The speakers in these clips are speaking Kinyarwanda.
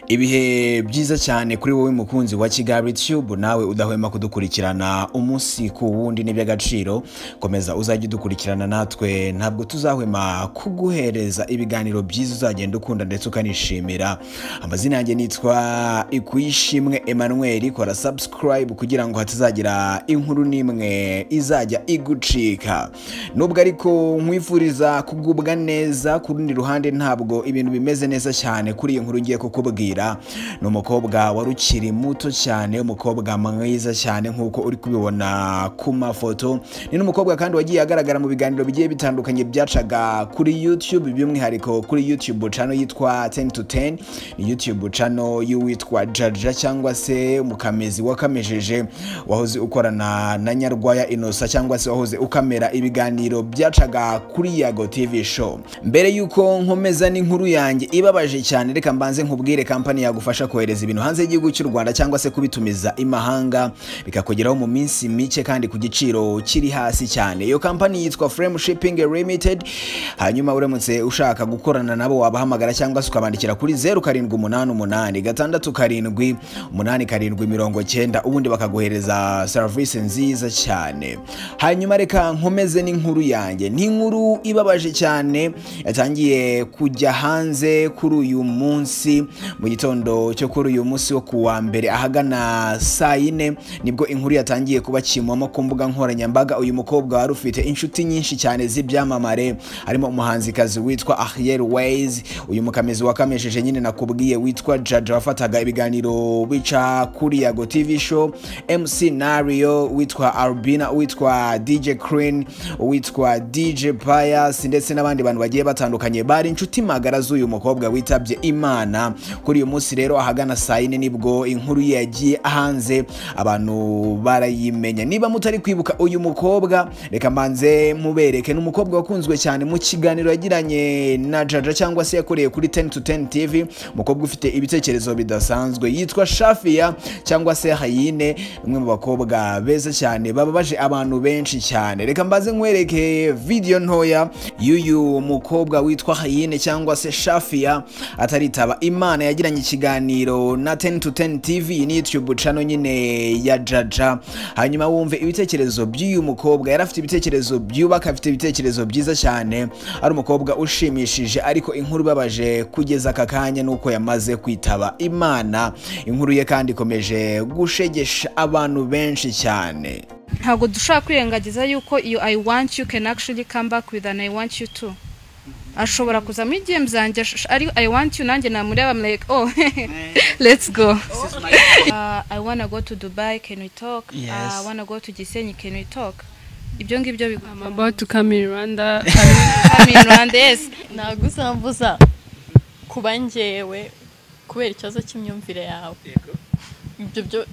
Ibihe byiza cyane kuri wowe mukunzi wa Kigali Tube, nawe udahwema kudukurikirana umunsi ku wundi n'iby'agaciro. Komeza uzajya udukurikirana, natwe ntabwo tuzahwema kuguhereza ibiganiro byiza uzagenda ukunda ndetse ukanishimira. Amazina yanjye nitwa Ikuyishimwe Emmanuel. Kora subscribe kugira ngo hatazagira inkuru n'imwe izajya igucika. Nubwo ariko nkwifuriza kugubwa neza, ku rundi ruhande ntabwo ibintu bimeze neza cyane kuri iyi nkuru ngiye kukubwira. Ni umukobwa wari ukiri muto cyane, umukobwa mwiza cyane nk'uko uri kubibona ku mafoto. Ni n'umukobwa kandi wagiye agaragara mu biganiro bigiye bitandukanye byacaga kuri YouTube, by'umwihariko kuri YouTube channel yitwa 10 to 10. Ni YouTube channel y'uwitwa Jaja cyangwa se Mukamezi wakamejeje, wahoze ukorana na Nyarwaya Inosa cyangwa se wahoze ukamera ibiganiro byacaga kuri Yago TV Show. Mbere yuko nkomeza n'inkuru yanjye ibabaje cyane, reka mbanze nkubwire kampani yagufasha kohereza ibintu hanze y'igihugu cy'u Rwanda cyangwa se kubitumiza imahanga bikakugeraho mu minsi mike kandi ku giciro kiri hasi cyane. Iyo kampani yitwa Frame Shipping Limited. Hanyuma uramutse ushaka gukorana nabo wabahamagara cyangwa se ukabandikira kuri 0788 67 87 90, ubundi bakaguhereza service nziza cyane. Hanyuma reka nkomeze n'inkuru yanjye. Ni inkuru ibabaje cyane yatangiye kujya hanze kuri uyu munsi mu gitondo cyo kuri uyu munsi wo kuwa mbere ahagana saa yine, nibwo inkuru yatangiye kuba kimomo ku mbuga nkoranyambaga. Uyu mukobwa wari ufite inshuti nyinshi cyane z'ibyamamare, harimo umuhanzikazi witwa Ariel Ways, uyu mukamezi wakamesheje nyine nakubwiye witwa Jaja wafataga ibiganiro bica kuri Yago TV Show, MC Nario witwa Albina, witwa DJ Queen, witwa DJ Pius ndetse n'abandi bantu bagiye batandukanye bari inshuti magara z'uyu mukobwa witabye Imana. Kuri uyu munsi rero ahagana saa yine nibwo inkuru ye yagiye hanze, abantu barayimenya. Niba mutari kwibuka uyu mukobwa, reka mbanze mubereke. Ni umukobwa wakunzwe cyane mu kiganiro yagiranye na Jaja cyangwa se yakoreye kuri 10 to 10 TV, umukobwa ufite ibitekerezo bidasanzwe yitwa Shafia cyangwa se Hayine, umwe mu bakobwa beza cyane bababaje abantu benshi cyane. Reka mbanze nkwereke video ntoya y'uyu mukobwa witwa Hayine cyangwa se Shafia ataritaba Imana, yagiranye ikiganiro na 10 to 10 TV, ni YouTube channel nyine ya Jaja. Hanyuma wumve ibitekerezo by'uyu mukobwa. Yari afite ibitekerezo byubaka, afite ibitekerezo byiza cyane, ari umukobwa ushimishije, ariko inkuru ibabaje kugeza aka kanya nuko yamaze kwitaba Imana. Inkuru ye kandi ikomeje gushegesha abantu benshi cyane. Ntabwo dushobora kwirengagiza yuko iyo "I want you" can actually come back with an "I want you too". Ashobora kuza muri DM zanjye ari "I want you", nanjye namureba, I'm like, "Oh, let's go. I wanna go to Dubai, can we talk?" Yes. "I wanna go to Gisenyi, can we talk?" Ibyo ngibyo I'm about to come in Rwanda. Come in Rwanda, yes. Ntabwo uzambuza kuba njyewe kubera ikibazo cy'imyumvire yawe. Ibyo byo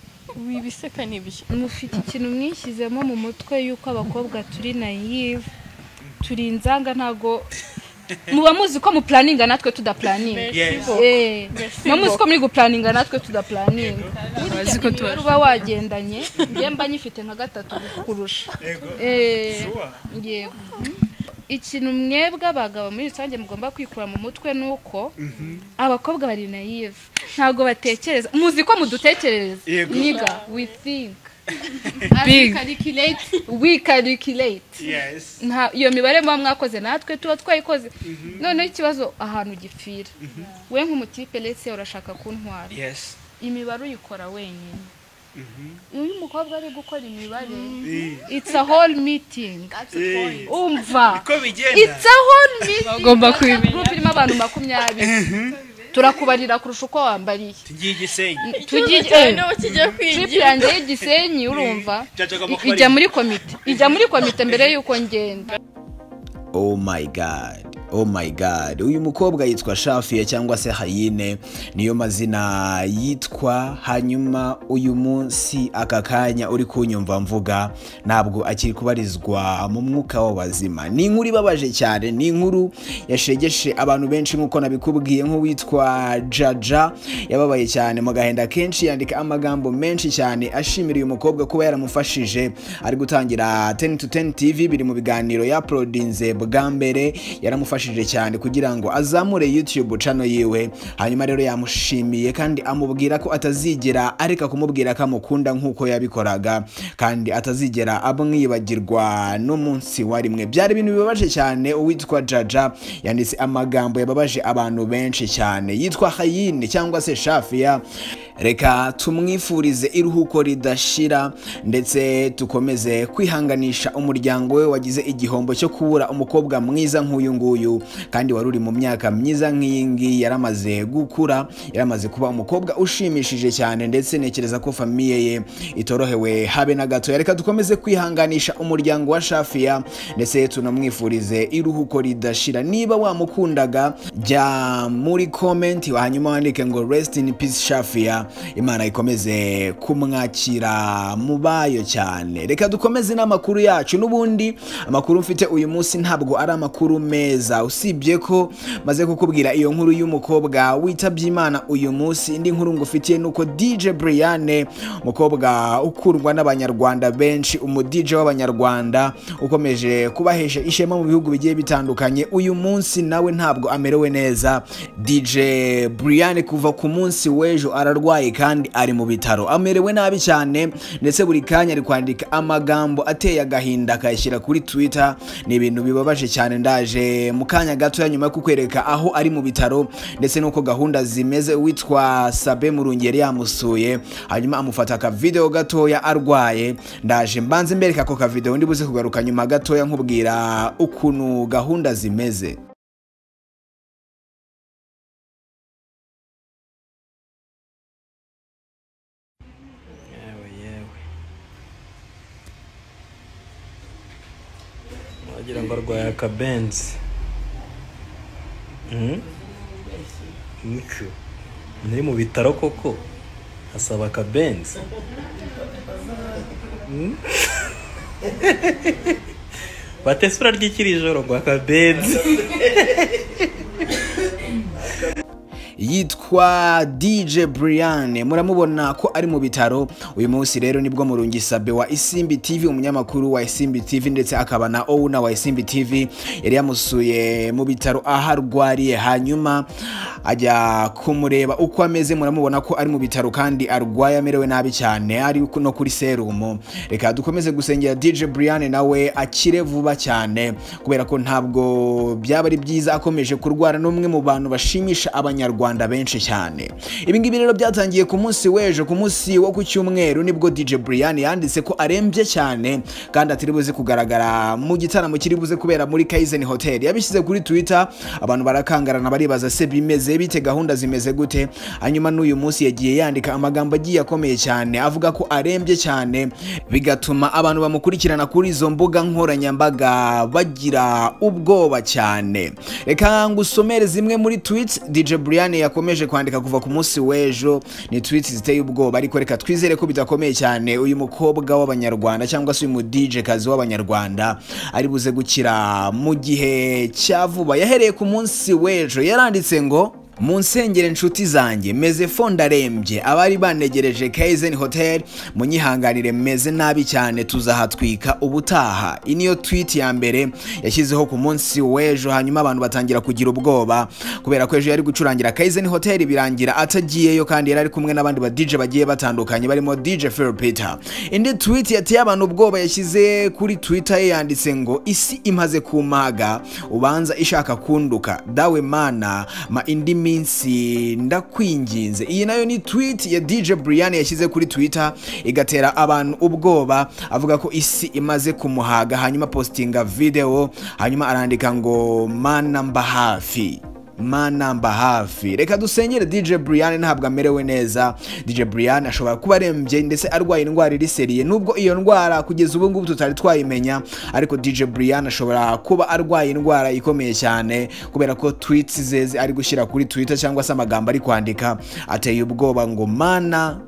wibiseka nibyo. Mufite ikintu mwishyizemo mu mutwe yuko abakobwa turi naive, turi inzanga. Ntago muba muzi ko muplaninga natwe tudaplaninga. Merci Muba muzi ko muri guplaninga natwe tudaplaninga. Bazi ko tuba Imibare uba wagendanye njye mba nyifite nka gatatu kurusha. Yego. Ikintu mwebwe abagabo muri rusange mugomba kwikura mu mutwe ni uko abakobwa bari naive, ntabwo batekereza. Muzi ko mudutekerereza. Niga, we think Big. We calculate, we calculate. Nta iyo mibare muba mwakoze natwe tuba twayikoze. Noneho ikibazo ahantu gipfira, we nk'umutipe, let's say urashaka kuntwara, imibare uyikora wenyine. Iyo umukobwa ari gukora imibare, it's a whole meeting. Umva, Ko bigenda. it's a whole meeting. Bagomba kubimenya. Group irimo abantu 20, turakubarira kurusha uko wambariye. Tugiye Igisenyi. Tugiye Cyane niba kigiye trip kwigira. yanjye y'Igisenyi, urumva, Jaja agomba kuba ijya muri komite, ijya muri komite mbere y'uko ngenda. Oh my God. Oh my God. Uyu mukobwa yitwa Shafia cyangwa se Hayine, niyo mazina yitwa. Hanyuma uyu munsi aka kanya uri kunyumva mvuga, ntabwo akiri kubarizwa mu mwuka w'abazima. Ni inkuru ibabaje cyane, ni inkuru yashegeshe abantu benshi nk'uko nabikubwiye. Nk'uwitwa Jaja yababaye cyane mu gahinda kenshi, yandika amagambo menshi cyane ashimira uyu mukobwa kuba yaramufashije ari gutangira 10 to 10 TV, biri mu biganiro yauploadinze bwa mbere, yaramufashije. yamufashije cyane kugira ngo azamure YouTube channel yiwe. Hanyuma rero yamushimiye kandi amubwira ko atazigera areka kumubwira ko amukunda nk'uko yabikoraga, kandi atazigera amwibagirwa n'umunsi wa rimwe. Byari ibintu bibabaje cyane. Uwitwa Jaja yanditse amagambo yababaje abantu benshi cyane. Yitwa Hayini cyangwa se Shafia. Reka tumwifurize iruhuko ridashira, ndetse tukomeze kwihanganisha umuryango we wagize igihombo cyo kubura umukobwa mwiza nk'uyu nguyu, kandi wari uri mu myaka myiza nk'iyi ngiyi, yaramaze gukura, yaramaze kuba umukobwa ushimishije cyane, ndetse ntekereza ko famiye ye itorohewe habe na gato. Reka dukomeze kwihanganisha umuryango wa Shafia, ndetse tunamwifurize iruhuko ridashira. Niba wamukundaga jya muri comment hanyuma wandike ngo rest in peace Shafia. Imana ikomeze kumwakira mubayo cyane. Reka dukomeze n'amakuru yacu. N'ubundi amakuru mfite uyu munsi ntabwo ari amakuru meza, usibye ko maze kukubwira iyo nkuru y'umukobwa witabye Imana uyu munsi. Indi nkuru ngufitiye nuko DJ Brian, umukobwa ukundwa n'abanyarwanda benshi, umu DJ w'abanyarwanda ukomeje kubahesha ishema mu bihugu bigiye bitandukanye, uyu munsi nawe ntabwo amerewe neza. DJ Brian kuva ku munsi w'ejo ararwaye kandi ari mu bitaro, amerewe nabi cyane, ndetse buri kanya ari kwandika amagambo ateye agahinda akayashyira kuri Twitter. Ni ibintu bibabaje cyane. Ndaje mu kanya gato ya nyuma yo kukwereka aho ari mu bitaro ndetse nuko gahunda zimeze. Witwa Sabe Murungeri yamusuye hanyuma amufata ka video gatoya arwaye. Ndaje mbanze mbereka ako ka video, ndi buze kugaruka nyuma gatoya nkubwira ukuntu gahunda zimeze. Wagira ngo arwaye akabenzi. Niko ni mu bitaro koko asaba akabenzi. Batesura ry'ikiri ijoro ngo akabenzi. Yitwa DJ Brian, muramubona ko ari mu bitaro uyu munsi. Rero nibwo Murungi Sabe wa Isimbi TV, umunyamakuru wa Isimbi TV ndetse akaba na owner wa Isimbi TV, yari yamusuye mu bitaro aho arwariye, hanyuma ajya kumureba uko ameze. Muramubona ko ari mu bitaro kandi arwaye amerewe nabi cyane, ari no kuri serumu. Reka dukomeze gusengera DJ Brian nawe akire vuba cyane, kubera ko ntabwo byaba ari byiza akomeje kurwara, n'umwe mu bantu bashimisha abanyarwanda benshi cyane. Ibi ngibi rero byatangiye ku munsi w'ejo, ku munsi wo ku cyumweru, nibwo DJ Brian yanditse ko arembye cyane kandi atari buze kugaragara mu gitaramo kiri buze kubera muri Kaizen Hotel. Yabishyize kuri Twitter, abantu barakangarana baribaza se bimeze bite, gahunda zimeze gute. Hanyuma n'uyu munsi yagiye yandika amagambo agiye akomeye cyane avuga ko arembye cyane, bigatuma abantu bamukurikirana kuri izo mbuga nkoranyambaga bagira ubwoba cyane. Reka ngusomere zimwe muri tweets DJ Brian yakomeje kwandika kuva ku munsi w'ejo. Ni tweets ziteye ubwoba, ariko reka twizere ko bidakomeye cyane. Uyu mukobwa w'abanyarwanda cyangwa se uyu mu DJ kazi w'abanyarwanda ari buze gukira mu gihe cya vuba. Yahereye ku munsi w'ejo yaranditse ngo: munsengere nshuti zanjye, meze fondarembye, abari banegereje Kaizen Hotel munyihanganire, meze nabi cyane, tuzahatwika ubutaha. Iyi niyo tweet ya mbere yashyizeho ku munsi w'ejo, hanyuma abantu batangira kugira ubwoba kubera ko ejo yari gucurangira Kaizen Hotel birangira atagiyeyo, kandi yari ari kumwe n'abandi ba DJ bagiye batandukanye barimo DJ Phil Peter. Indi tweet yateye abantu ubwoba yashyize kuri Twitter ye yanditse ngo: isi imaze kumaga, ubanza ishaka kunduka, dawe mana ma indi minsi ndakwinginze. Iyi nayo ni tweet ya DJ Brian yashyize kuri Twitter igatera abantu ubwoba, avuga ko isi imaze kumuhaga, hanyuma postinga video, hanyuma arandika ngo mana mba hafi, mana mba hafi. Reka dusengere DJ Brian, ntabwo amerewe neza. DJ Brian ashobora kuba arembye ndetse arwaye indwara iri seriye, nubwo iyo ndwara kugeza ubu ngubu tutari twayimenya, ariko DJ Brian ashobora kuba arwaye indwara ikomeye cyane, kubera ko tweets ze ari gushyira kuri Twitter cyangwa se amagambo ari kwandika ateye ubwoba ngo mana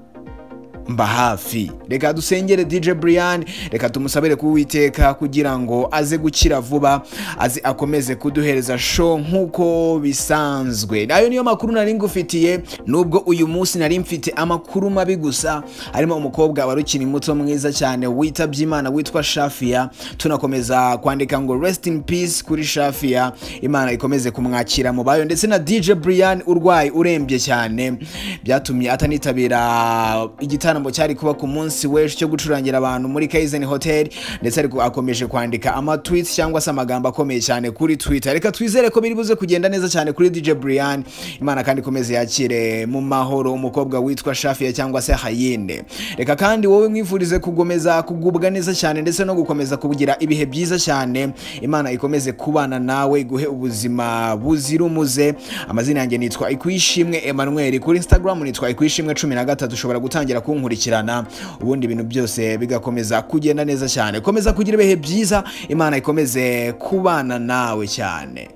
Mba hafi. Reka dusengere DJ Brian, reka tumusabire kuwiteka kugira ngo aze gukira vuba, aze akomeze kuduhereza show nk'uko bisanzwe. Ayo niyo makuru nari ngufitiye, nubwo uyu munsi nari mfite amakuru mabi gusa harimo umukobwa wari ukiri muto mwiza cyane witabye Imana witwa Shafia. Tunakomeza kwandika ngo rest in peace kuri Shafia, Imana ikomeze kumwakira mu bayo, ndetse na DJ Brian urwaye urembye cyane byatumye atanitabira igitaramo cyari kuba ku munsi w'ejo cyo gucurangira abantu muri Kaizen Hotel, ndetse ariko akomeje kwandika ama tweets cyangwa se amagambo akomeye cyane kuri Twitter. Reka twizere ko biri buze kugenda neza cyane kuri DJ Brian. Imana kandi ikomeze yakire mu mahoro umukobwa witwa Shafia cyangwa se Hayinde. Reka kandi wowe mwifurize kugomeza kugubwa neza cyane ndetse no gukomeza kugira ibihe byiza cyane. Imana ikomeze kubana nawe, iguhe ubuzima buzira umuze. Amazina yanjye nitwa Ikwishimwe Emmanuel, kuri Instagram nitwa Ikwishimwe 13. Ushobora gutangira kunkurikirana ubundi ibintu byose bigakomeza kugenda neza cyane. Komeza kugira ibihe byiza, Imana ikomeze kubana nawe cyane.